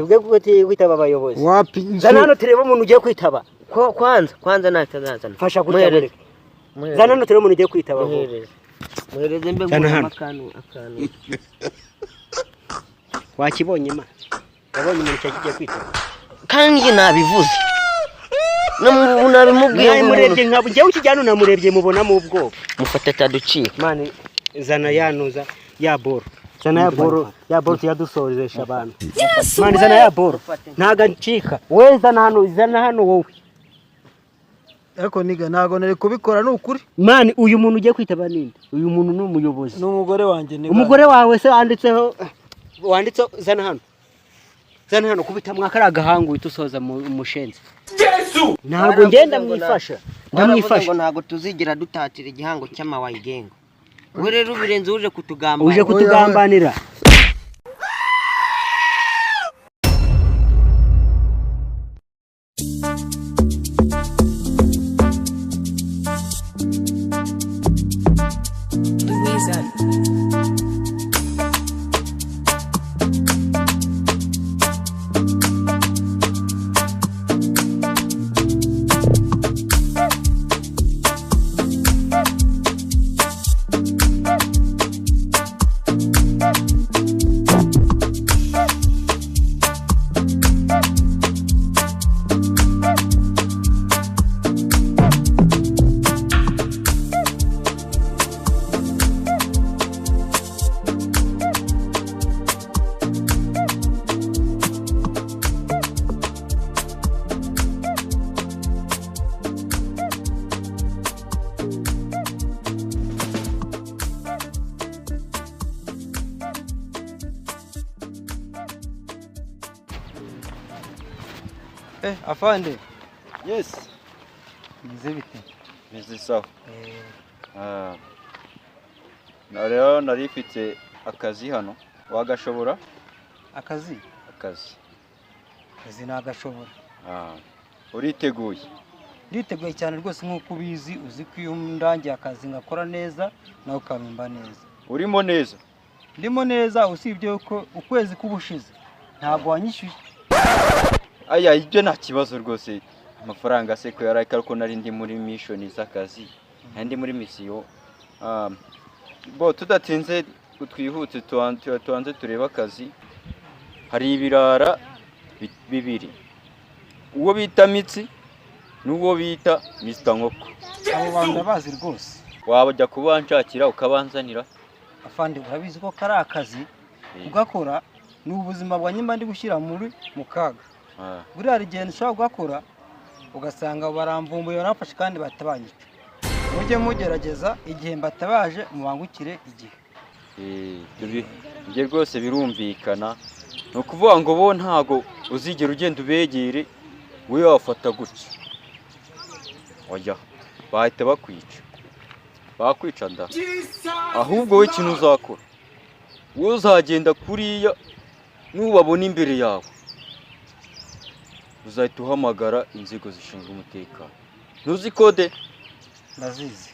Ugiye kwitaba abayobozi? Wapi. Zana hano turebe umuntu ugiye kwitaba. Ko kwanza kwanza natazazana. Fasha gutya mureke. Zana hano turebe umuntu ugiye kwitaba vuba. Muhereze. Muhereze mbe Zana nkuramo hano. akantu akantu. Wakibonye ma? Wabonye umuntu cyari kigiye kwitaba? Kandi njye nabivuze. No nabimubwiye ngo Namurebye nka njyewe ukijyana, namurebye mubonamo ubwoba. Mufate ataducika. Man, zana yanuza ya boro. Zana ya boro, ya boro tuyadusorezesha abantu. Man, zana ya boro. Ntago ncika. We zana hano, zana hano wowe. Ariko nigga, ntabwo nari kubikora, ni ukuri. Man, uyu muntu ugiye kwitaba ninde? Uyu muntu ni umuyobozi. Ni umugore wanjye, nigga. Umugore wawe se wanditseho, wanditseho? Zana hano. Zana hano, kubita mwaka ari agahanga uhita usoza mu mushenzi. Ntabwo ngenda mwifasha. Ndamwifasha. Ndamwifasha. Ngo ntabwo tuzigira dutatira igihango cy'amawayigengo. We rero ubirenze uje kutugamba. Uje kutugambanira. Louisa. Eh, afande. Yes. Meze bite? Meze sawa. Ah. Na rero nari mfite akazi hano. Wagashobora? Akazi? Akazi. Akazi nagashobora. Ah. Uriteguye? Nditeguye cyane rwose, nk'uko ubizi. Uzi ko iyo ndangiye akazi ngakora neza, nawe ukampemba neza. Urimo neza? Ndimo neza, usibye ko ukwezi k'ubushize ntabwo wanyishyuye. Aya, ibyo nta kibazo rwose. Amafaranga se ko yari ariko nari ndi muri mission z'akazi. Nari ndi muri mission. Ah. Bo tudatinze, twihute, tubanze turebe akazi. Hari ibirara bibiri. Uwo bita Mitsi n'uwo bita Mr. Nkoko. Abo bantu ndabazi rwose. Wajya kubanshakira ukabanzanira? Afande, urabizi ko kari akazi kugakora ni ubuzima bwa nyuma ndi gushyira muri mu kaga. Buriya hari igihe nshobora kugakora ugasanga baramvumbuye, baramfashe kandi batabanyica. Mujye mugerageza igihe mbatabaje mubangukire igihe. Ibyo rwose birumvikana. Ni ukuvuga ngo bo ntago uzigera ugenda ubegere we wafata gutya. Oya, bahita bakwica. Bakwica nda. Ahubwo we ikintu uzakora, wowe uzagenda kuriya, nubabona imbere yawe uzahita uhamagara inzego zishinzwe umutekano. Ntuzi kode? Ndazizi.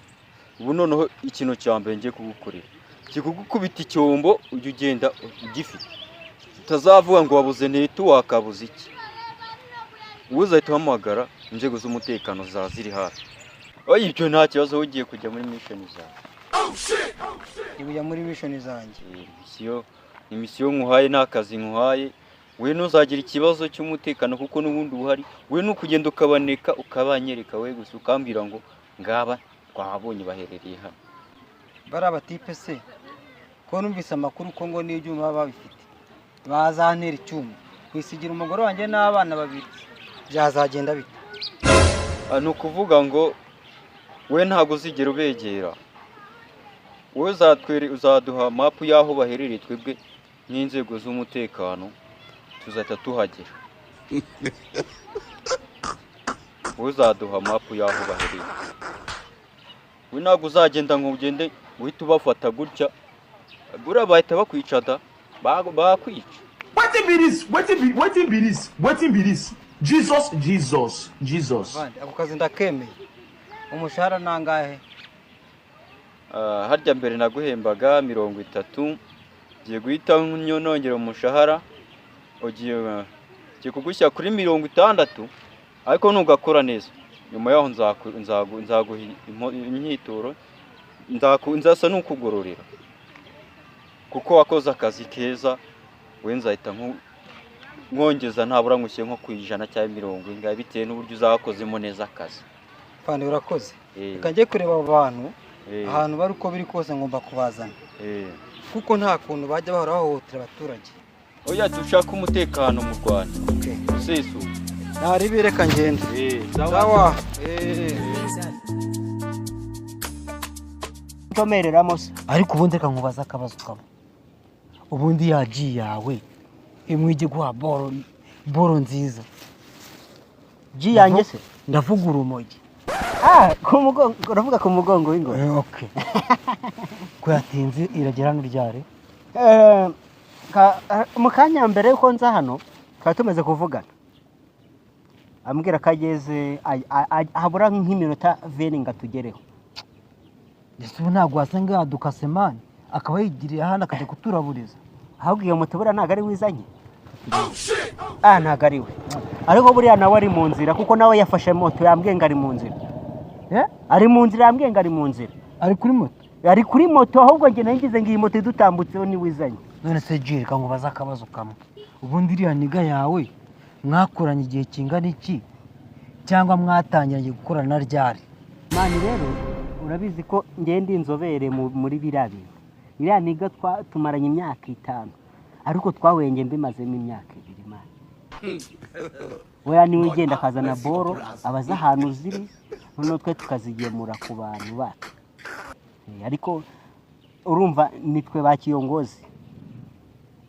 Ubu noneho ikintu cya mbere ngiye kugukorera, kikugukubita icyombo ujya ugenda ugifite, utazavuga ngo wabuze netu, wakabuze iki. Wowe uzahita uhamagara inzego z'umutekano zaba ziri hafi. Oya, ibyo nta kibazo, wowe ugiye kujya muri mission zawe. Ndi kujya muri mission zanjye. Mission ni mission nkuhaye, nta kazi nkuhaye. We ntuzagira ikibazo cy'umutekano kuko n'ubundi uhari. We nukugenda ukabaneka ukabanyereka, we gusa ukambwira ngo ngaba twabonye baherereye hano. Bari abatipe se ko numvise amakuru ko ngo n'ibyuma baba babifite, bazantera icyuma kwisigira umugore wanjye n'abana babiri, byazagenda bite? Ni ukuvuga ngo we ntabwo uzigera ubegera. Wowe uzaduha mapu y'aho baherereye, twebwe n'inzego z'umutekano tuzahita tuhagera. Wowe uzaduha mapu y'aho baherereye. We ntabwo uzagenda ngo ugende uhite ubafata gutya, buriya bahita bakwica da, bakwica. Wetin be this? Wetin be this? Wetin be this? Jesus, Jesus, Jesus. Avandi, ako kazi ndakemeye. Umushahara nangahe? Harya mbere naguhembaga 30, ngiye guhita nongera umushahara ugiye Ngiye kugushyira kuri 60, ariko nugakora neza nyuma yaho nzaguha imyitoro, nzasa n'ukugororera kuko wakoze akazi keza. We nzahita nkongeza ntabura nkushyire nko ku 100 cyangwa mirongo ingahe, bitewe n'uburyo uzakozemo neza akazi. Fandi, urakoze. Eh. Reka njye kureba abo bantu Eh. ahantu bari, uko biri kose ngomba kubazana Eh. kuko nta kuntu bajya bahora bahohotera abaturage. Oya, dushaka umutekano mu Rwanda Okay. usesuye. Ntaribi, reka ngende. Eh. Sawa, eh. Ntomereramo se? Ariko ubundi reka nkubaze akabazo kamwe. Ubundi ya G yawe imwe ijya guha boro, boro nziza? G yanjye se? Ndavuga urumogi. Ah, ku mugongo, uravuga ku mugongo w'ingoma. Eh, okay, ko yatinze, iragera hano ryari? Eh, mu kanya mbere yuko nza hano twari tumaze kuvugana, ambwira ko ageze habura nk'iminota 20 ngo atugereho. Ese ubu ntabwo wasanga yadukase man, akaba yigiriye hano akajya kuturaburiza? Ahubwo iyo moto buriya ntabwo ari we izanye. Ah, ntabwo ari we, ariko buriya nawe ari mu nzira kuko nawe yafashe moto, yambwiye ngo ari mu nzira. Eh? Ari mu nzira, yambwiye ngo ari mu nzira. Ari kuri moto? Ari kuri moto. Ahubwo njye nagize ngo iyi moto idutambutseho niwe izanye. None se G, reka nkubaze akabazo kamwe. Ubundi iriya nigga yawe mwakoranye igihe kingana iki, cyangwa mwatangiranye gukorana ryari? Man, rero urabizi ko ngenda inzobere muri biriya bintu. Iriya nigga tumaranye imyaka 5, ariko twahuye njye mbimazemo imyaka 2. Man, weya niwe ugenda akazana boro, abaza ahantu ziri, noneho twe tukazigemura ku bantu bacu. Eh, ariko urumva nitwe ba kiyongozi.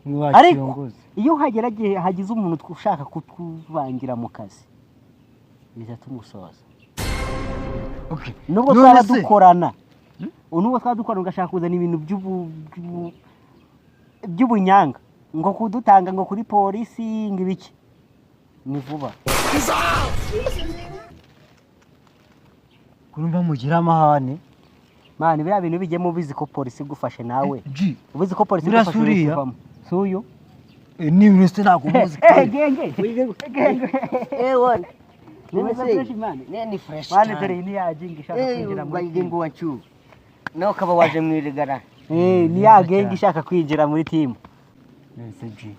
Ariko Ariko iyo hageragiye hagize umuntu ushaka kutuvangira mu kazi, biza tumusoza. Okay. Nubwo None twaba se- dukorana, nubwo twaba dukorana, ugashaka kuzana ibintu by'ubunyanga ngo kudutanga ngo kuri polisi ngo ibiki, ni vuba. Kurumva mugira amahane. Man, biriya bintu bijyemo ubizi ko polisi igufashe nawe. G. Ubizi ko polisi Buriya igufashe si uriya? uhita uvamo. Si uyu? Ni wese ntabwo umuzi. Eh, genge genge. Eh, wona. None se fresh, man? Ne, ni fresh Man, cyane. dore iyi ni ya gang ishaka Eh, kwinjira muri wagenga timu. wacu. Nawe ukaba waje mu irigara. Eh, ni ya gang ishaka kwinjira muri timu. None G,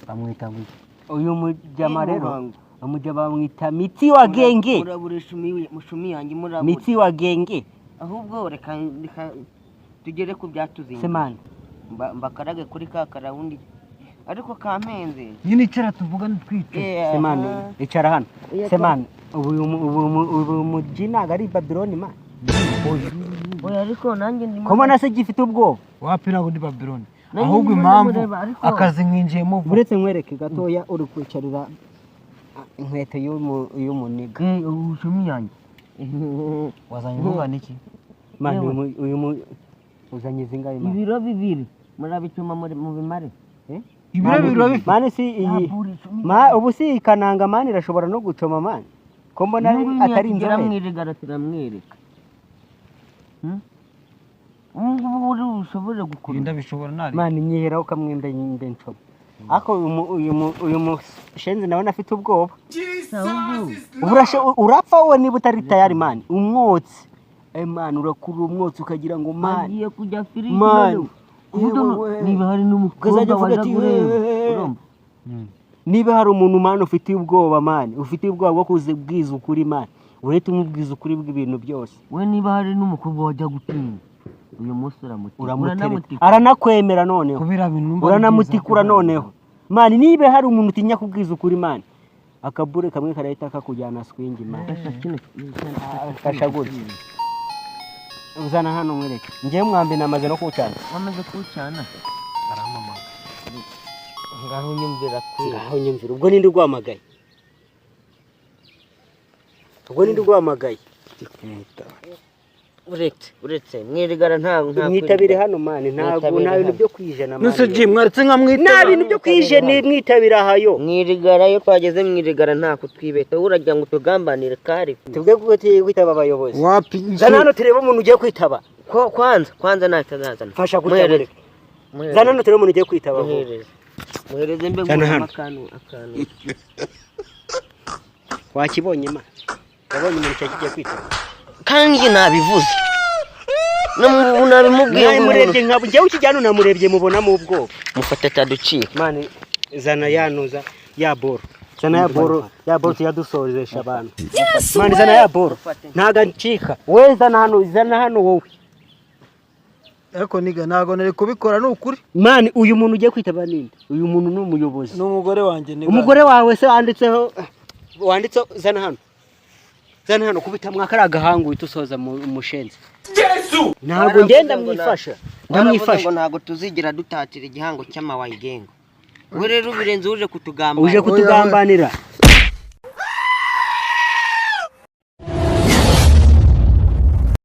bamwita ngo iki? Uyu mujama Eh, rero, muhango. umujama bamwita Miti wa genge. Murabura ishumi, mushumi yanjye murabura. Miti wa genge. Ahubwo reka tugere ku byatuzinze. Se man. Mbakarage kuri ka karawundi. Ariko kampenze. Nyine icara tuvugane twicaye. Eh, Se man, ah. icara hano. Oya, Se man, ubu uyu muji ntabwo ari Babylon, man? Oya, ariko nanjye ndimo. Ko mbona se gifite ubwoba? Wapi, ntabwo ndi Babylon. Nanjye Ahubwo ndimo impamvu ndamureba, ariko- akazi nkinjiyemo vuba. Uretse nkwereke gatoya, uri kwicarira inkweto y'umuniga. Eh, ubushumi yanjye. Wazanye uvugana iki? Man, uyu uzanye zingahe, man? Ibiro 2 murabicuma muri mu bimare. Eh? Ibiro Man, 2 urabifite? Man, si iyi ma ubu si iyi kananga, man, irashobora no gucoma, man, ko mbona atari inzobere. inzobere. Mwirigara turamwereka. Hmm? Ubu ngubu uri bushobore gukora. Ibi ndabishobora nari. Man, nyiheraho kamwe mbe ncoma. Ariko uyu mushenzi nawe afite ubwoba. Urapfa wowe niba utari tayari, man. Umwotsi, eh man, urakurura umwotsi ukagira ngo, man, Agiye kujya firiji. Man, Noneho. Ubudo yewe. niba hari n'umukobwa Ukazajya uvuga waje ati, kureba. "Eh." Urumva? Niba hari umuntu, man, ufitiye ubwoba, man, ufitiye ubwoba bwo kuzibwiza ukuri, man, urahita umubwiza ukuri bw'ibintu byose. We, niba hari n'umukobwa wajya gutinya uyu munsi, uramutika. Uramutereta. Uranamutika. Aranakwemera noneho. Kubera bintu numva ari Uranamutikura byiza. noneho. Man, niba hari umuntu utinya kubwiza ukuri, man, akabure kamwe karahita kakujyana swingi, man. Fasha kino. Fasha gutya, uzana hano nkwereke. Njyewe mwambi namaze no kuwucana. Wamaze kuwucana? Arampamagara. Ngaho nyumvira kwe. Ngaho nyumvira, ubwo ninde uguhamagaye? Ubwo ninde uguhamagaye? Uretse mwirigara nta Mwitabire hano, man, ntabwo Mwitabire nta bintu hano. byo kwijana, man. Nuse G, mwaretse nkamwitaba? Nta bintu byo kwijana, mwitabira ahayo. Mwirigara, iyo twageze mwirigara nta kutwibeta. Wowe uragira ngo tugambanire kari. Tubwe kwitaba abayobozi. Wapi. Zana hano turebe umuntu ugiye kwitaba. Ko kwanza ntacyo azazana. Fasha gutya. Muhereze. Mureke. Zana hano turebe umuntu ugiye kwitaba vuba. Muhereze. Muhereze mbe Zana nguramo hano. akantu akantu. Wakibonye ma? Wabonye umuntu cyari kigiye kwitaba? Kandi njye nabivuze. No nabimubwiye ngo umuntu Namurebye nka njyewe ukijyana, unamurebye mubonamo ubwoba. Mufate ataducika. Man, zana yanuza ya boro, zana ya boro, ya boro tuyadusorezesha abantu. Man, zana ya boro, ntago ncika. We zana hano, zana hano wowe. Ariko nigga, ntabwo nari kubikora, ni ukuri. Man, uyu muntu ugiye kwitaba ninde? Uyu muntu ni umuyobozi. Ni umugore wanjye, nigga. Umugore wawe se wanditseho, wanditseho? Zana hano, zana hano, kubita mwaka ari agahanga uhita usoza mu mushenzi. Ntabwo ngenda mwifasha. Baravuze Ndamwifasha. ngo ntabwo tuzigira dutatira igihango cy'amawayigengo. We rero ubirenze, uje kutugambana. Uje kutugambanira.